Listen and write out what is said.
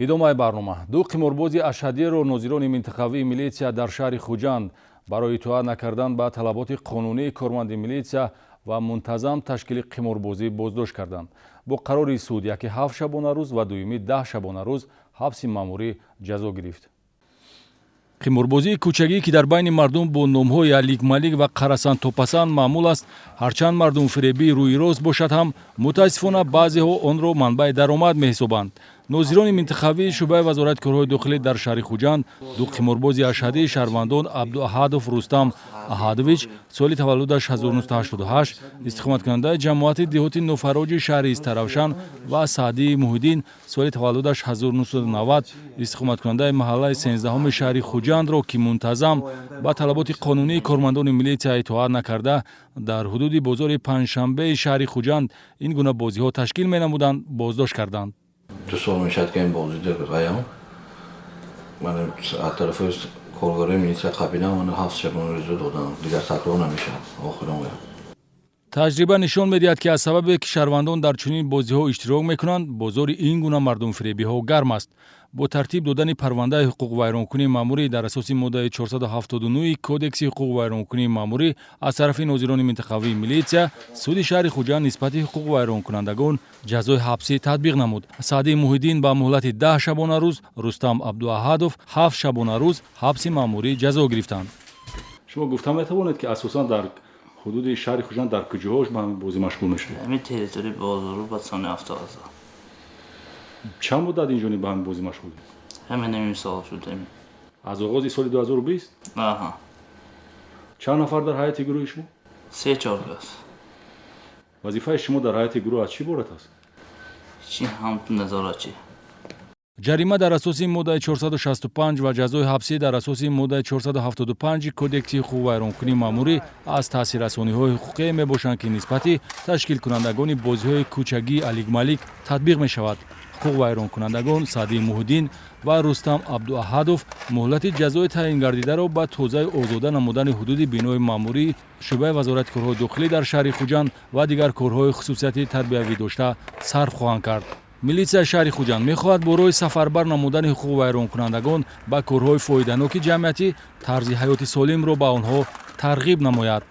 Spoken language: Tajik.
Идомаи барнома. Ду қиморбози ашаддиро нозирони минтақавии милитсия дар шаҳри Хуҷанд барои итоат накардан ба талаботи қонунии корманди милитсия ва мунтазам ташкили қиморбозӣ боздошт карданд. Бо қарори суд яке 7 шабонарӯз ва дуюмӣ 10 шабонарӯз ҳабси маъмурӣ ҷазо гирифт. Қиморбозии кӯчагӣ, ки дар байни мардум бо номҳои аликмалик ва қарасан топасан маъмул аст, ҳарчанд мардумфиребии рӯи рост бошад ҳам, мутаассифона, баъзеҳо онро манбаи даромад меҳисобанд. Нозирони минтақавии шӯъбаи Вазорати корҳои дохилӣ дар шаҳри Хуҷанд ду қиморбози ашаддии шаҳрвандон Абдуаҳадов Рустам Аҳадович, соли таваллудаш 1988, истиқоматкунандаи ҷамоати деҳоти Нофароҷи шаҳри Истаравшан, ва Саъдии Муҳиддин, соли таваллудаш 1990, истиқоматкунандаи маҳаллаи 13-уми шаҳри Хуҷандро, ки мунтазам ба талаботи қонунии кормандони милитсия итоат накарда, дар ҳудуди бозори Панҷшанбеи шаҳри Хуҷанд ин гуна бозиҳо ташкил менамуданд, боздошт карданд. 2 сол мешавад, ки ин бозида ғаям. Ман аз тарафи коргарои милитсия қапидам, ман 7 шабонарӯза додам, дигар такрор намешавад охирон. Таҷриба нишон медиҳад, ки аз сабабе ки шаҳрвандон дар чунин бозиҳо иштирок мекунанд, бозори ин гуна мардумфиребиҳо гарм аст. Бо тартиб додани парвандаи ҳуқуқвайронкунии маъмурӣ дар асоси моддаи 479 Кодекси ҳуқуқвайронкунии маъмурӣ аз тарафи нозирони минтақавии милитсия, суди шаҳри Хуҷанд нисбати ҳуқуқвайронкунандагон ҷазои ҳабсӣ татбиқ намуд. Саъдии Муҳиддин ба муҳлати 10 шабонарӯз, Рустам Абдуаҳадов 7 шабонарӯз ҳабси маъмурӣ ҷазо гирифтанд. Шумо гуфта метавонед, ки асосан дар ҳудуди шаҳри Хуҷанд дар куҷоҳош ба ҳамин бозӣ машғул мешудед? Ҳамин территорияи бозору бацони автовокзал. Чанд муддат инҷониб ба ҳамин бозӣ машғулед? Ҳамин ним сол шуд. Аз оғози соли 2020? Аҳа. Чанд нафар дар ҳайати гурӯҳи шумо? Се, чор кас. Вазифаи шумо дар ҳайати гурӯҳ аз чӣ иборат аст? Чи, ҳам назоратчӣ. Ҷарима дар асоси моддаи 465 ва ҷазои ҳабсӣ дар асоси моддаи 475 Кодекси ҳуқуқвайронкунии маъмурӣ аз таъсиррасониҳои ҳуқуқие мебошанд, ки нисбати ташкилкунандагони бозиҳои кӯчагии аликмалик татбиқ мешавад. Ҳуқуқвайронкунандагон Саъдии Муҳиддин ва Рустам Абдуаҳадов муҳлати ҷазои таъйингардидаро ба тозаю озода намудани ҳудуди бинои маъмурии шӯъбаи Вазорати корҳои дохилӣ дар шаҳри Хуҷанд ва дигар корҳои хусусияти тарбиявӣ дошта сарф хоҳанд кард. Милитсияи шаҳри Хуҷанд мехоҳад бо роҳи сафарбар намудани ҳуқуқвайронкунандагон ба корҳои фоиданоки ҷамъиятӣ тарзи ҳаёти солимро ба онҳо тарғиб намояд.